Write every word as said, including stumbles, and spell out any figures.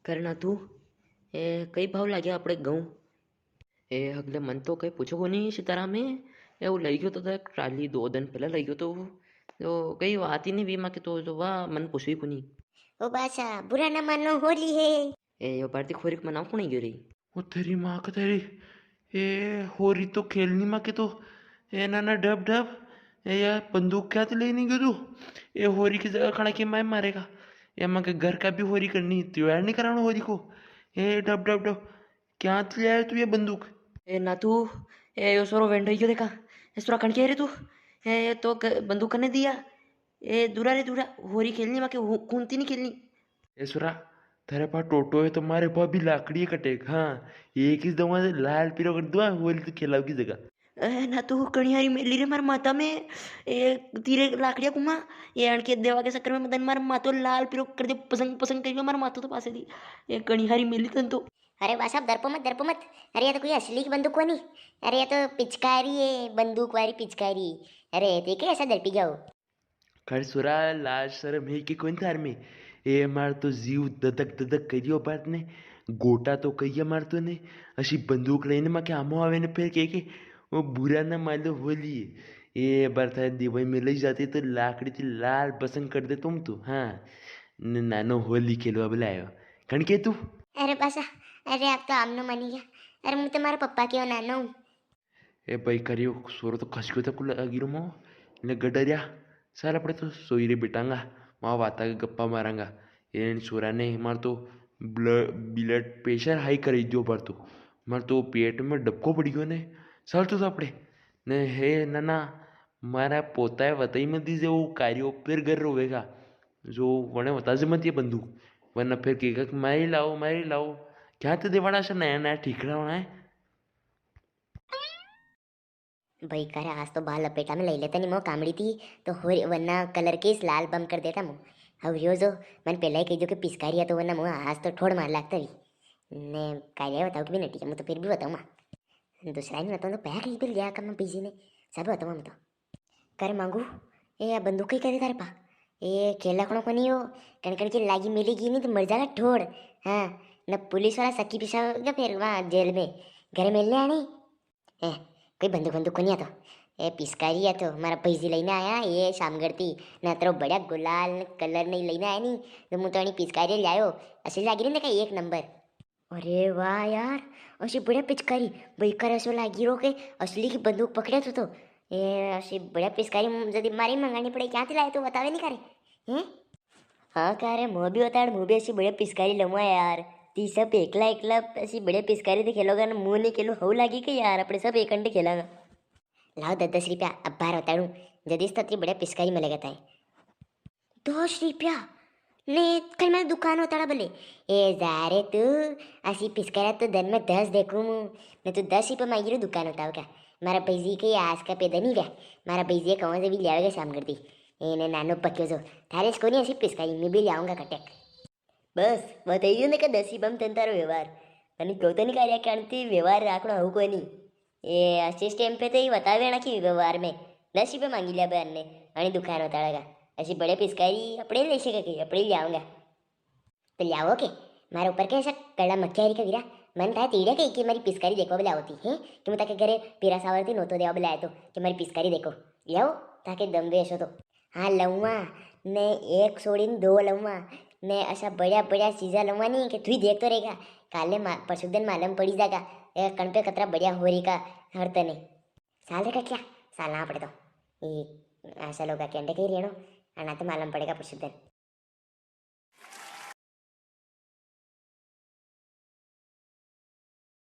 करना तू, ए, कई भाव लाग्या आपणे गऊं? ए, अगले मन तो कई पूछो कोनी सीताराम है। ए, वो लई गयो तो देख, ट्राली दो दिन पहले लई गयो तो वो। तो कई बात ही नी वी माके तो, तो वा मन पूछो ही कोनी। ओ बासा, बुरा ना मानो, होली है। ए, यो बार ती होरी के मनाव कुण गयो रे? ओ तेरी माँ का तेरी। ए, होरी तो खेलनी माके तो। ए, ना, ना, डब, डब। ए, या बंदूक क्या तो लेने गयो तू? ए, होरी की जगह खड़ा के माय मारेगा? ए, माके घर का भी होरी करनी, त्योहार नी कराणो होरी को। ए, डब, डब, डब। क्या तो ले आयो तू ये बंदूक? ए, नातू, ए, यो सोरो वेंड रही गयो देखा। ए, सोरा कण के रे तू? ए, तो क-, बंदूक कने दिया? ए, दूरा रे दूरा, होरी खेलनी माके, हु-, कूंती नी खेलनी। ए सुरा, थारे पा टोटो है तो मारे पा भी लाकड़ी है कटेक। हाँ, एक ही दवा से लाल पीरो कर दूंगा, होली तो खेलाव की जगह। ए, ना तू कणियारी मेली रे मारे माथा में, ए, तीरे लाकड़िया घुमा, ये अणके देवा के चक्कर में मदन मारे माथो लाल पीरो कर दे, पसंग पसंग करियो मारे माथो तो पासे दी, ये कणियारी मेली तन तो। अरे वाह साहब, डरपो मत, डरपो मत। अरे, ये तो कोई असली की बंदूक कोनी। अरे, ये तो पिचकारी है, बंदूक वाली पिचकारी। अरे, देखे ऐसा डरपी गया हो। खड़ सुरा, लाज शर्म है कि कोनी थार में? ए, मार तो जीव ददक ददक करियो बात ने, गोटा तो कहिया मार तो ने, अशी बंदूक लेने माके आमो आवे ने फिर के के, वो बुरा ना मान लो होली है। ए, बार थारे दिवाई में लई जाती तो लाकड़ी थी लाल पसंद कर दे तुम तो, हाँ। न-, नानो होली खेलवा बुलायो। कण के तू? अरे बासा, अरे आप तो आमनो मानी गया। अरे, मु तो मारा पप्पा के नानो हूँ। ए भाई, करियो सोरो तो खसक्यो तक लागी रो मो। ने गडरिया, साल अपने तो सोई रे बेटांगा, माँ वाता के गप्पा मारांगा। एन सोरा ने मार तो ब्ल-, blood pressure high कर दियो पर तो। मार तो पेट में डबको पड़ गयो ने। साल तो सापड़े। ने हे नना, मारा पोता है वताई मत दीजे वो कार्यो फिर घर रोवेगा। जो वने वताजे मत ये बंदूक। वरना फिर कहेगा कि मारी लाओ, मारी लाओ। क्या ते देवाड़ा से नया नया ठीकरा होना है? भाई करे आज तो बाल लपेटा में लई लेता नी मो कामड़ी थी, तो होरी वरना कलर के इस लाल बम कर देता मु। अब रियो जो मन पहला ही कह दो कि पिचकारी है तो वरना मु आज तो ठोड़ मार लागता भी। ने कार्य बताओ कि भी नटी, मु तो फिर भी बताऊँ माँ। दूसरा ही नहीं बताऊँ तो पया कहीं पे लिया कम पीजी ने, सब बताऊँ मु तो। कर मांगू, ए या बंदूक ही करे थारे पा। ए खेला कणो कोनी हो, कण कण की लागी मिलेगी नहीं तो मर जागा ठोड़। हाँ, न पुलिस वाला सकी पिसा फिर वहाँ जेल में, घर मिलने आने। ए, कोई बंदूक बंदूक कोनी आ तो। ए, पिचकारी आ तो, मारा पैजी लेने आया, ये शामगढ़ थी। ना तेरो बढ़िया गुलाल न कलर नहीं लेने आया नी, तो मु तो अणी पिचकारी ले आयो। असली लागी री देखा, एक नंबर। अरे वाह यार, असी बढ़िया पिचकारी, भयंकर असो लागी रो के असली की बंदूक पकड़े तू तो। ए, असी बढ़िया पिचकारी मु-, जदी मारी मंगानी पड़े, क्या थी लाए तू बतावे नहीं करे? हैं? हाँ, का रे, मु भी बताड़, मु भी असी बढ़िया पिचकारी लऊंगा यार। ती सब एकला एकला असी बढ़िया पिचकारी तो खेलोगा ना, मु नहीं खेलू, हऊ लागी के यार, अपने सब एक अंडे खेलांगा। लाओ दस दस रुपया, अब बार बताड़ू, जदीस तो अतरी बढ़िया पिचकारी मिलेगा ताए। दस रुपया? ने कल मारी दुकान उताड़ा बोले। ए जा रे तू, असी पिचकारी तो दिन में दस देखू मु, ने तू दस रुपया मांगी रो दुकान उताव का? मारा पैजी के आज का पैदा नहीं रहा, मारा पैजी कहूँ से भी ले आवेगा शाम कर दी। ए ने नानो पक्यो जो, थारे से कोनी असी पिचकारी, मैं भी ले आऊंगा कटेक। बस, बताई दियो ने के दस रुपया में तंतारो व्यवहार। अने क्यों तो नहीं कार्या के अणती व्यवहार राखणो हऊ कोनी। ए, असी स्टैम्प पे तो ही बतावे ना कि व्यवहार में दस रुपया मांगी लिया बे अने, अने दुकान उताड़ेगा। असी बड़े पिचकारी अपने ले सके के, अपने ले आऊंगा। तो ले आओ के, मारे ऊपर के ऐसा कड़ा मक्यारी का गिरा, मन था तीड़े के कि मारी पिचकारी देखवा बुलाओ थी, हैं? कि मु ताके घरे पीरा सावर थी नोतो देवा बुलाया तो, कि मारी पिचकारी देखो। ले आओ, ताके दम वे ऐसो तो। हाँ, लऊंगा, ने एक छोड़ीन दो लऊंगा, ने असा बढ़िया बढ़िया चीजा लऊंगा नी कि तू ही देखतो रहेगा। काले मा-, परसुक दिन मालूम पड़ी जागा, ए, कण पे कतरा बढ़िया होरी का हर तने। साल रे कटिया, साल ना पड़े तो। ई, असा लोगा के अंडे कहीं रेणो, अना तो मालूम पड़ेगा परसुक दिन।